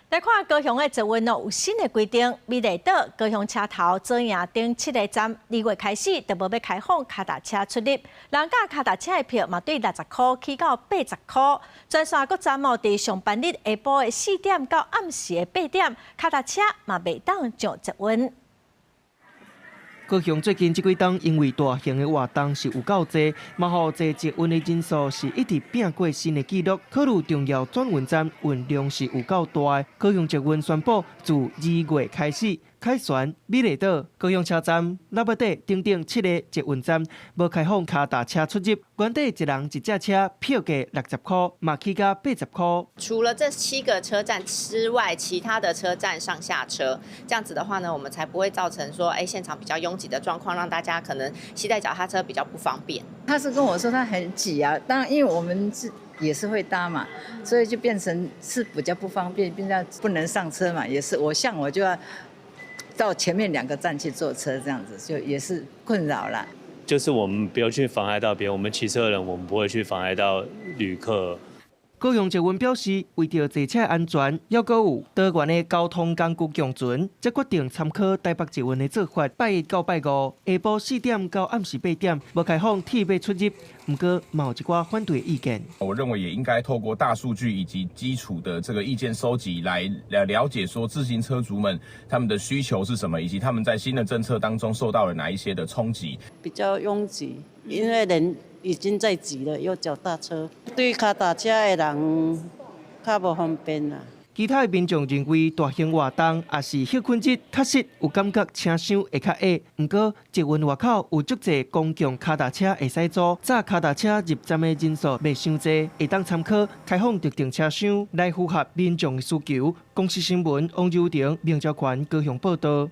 來看高雄的捷運哦，有新的規定，美麗島、高雄車頭、左營等七个站，2月開始就無欲開放跤踏車出入，人佮跤踏車的票嘛對60箍起到80箍。全線各站哦，佇上班日下晡的4點到暗時的8點，跤踏車嘛袂當上捷運。高雄最近這幾冬，因為大型的活動是有夠濟，嘛予坐捷運的人數是一直拚過新的紀錄。考慮重要轉運站運量是有夠大，高雄捷運宣布自2月開始，凱旋、美麗島、高雄車站、喇叭底等等七个捷運站無開放跤踏車出入，原底一人一隻車票價60箍，嘛起價80箍。除了這七個車站之外，其他的車站上下車，這樣子的話呢，我們才不會造成說，哎，現場比較擁擠的狀況，讓大家可能攜帶腳踏車比較不方便。他是跟我說他很擠啊，當然因為我們是也是會搭嘛，所以就變成是比較不方便，變成不能上車嘛，也是我像我就要到前面兩個站去坐車，這樣子就也是困擾啦。就是我們不要去妨礙到別人，我們騎車的人，我們不會去妨礙到旅客。高雄捷運表示，為著坐車安全，猶閣有多元的交通工具共存，才決定參考台北捷運的做法。拜一到拜五下晡4點到暗時8點，無開放鐵馬出入。毋過，嘛有一寡反對意見。我認為也應該透過大數據以及基礎的這個意見收集來了解，說自行車族們他們的需求是什麼，以及他們在新的政策當中受到了哪一些的衝擊。比較擁擠，因為人已經在擠了，又腳踏車，對跤踏車的人較無方便啦。其他的民眾認為，大型活動抑是歇睏日，確實有感覺車廂會較狹。毋過，捷運外口有足濟公共跤踏車會使租，載跤踏車入站的人數袂傷濟，會當參考開放特定車廂來符合民眾的需求。公視新聞王柔婷、明昭權高雄報道。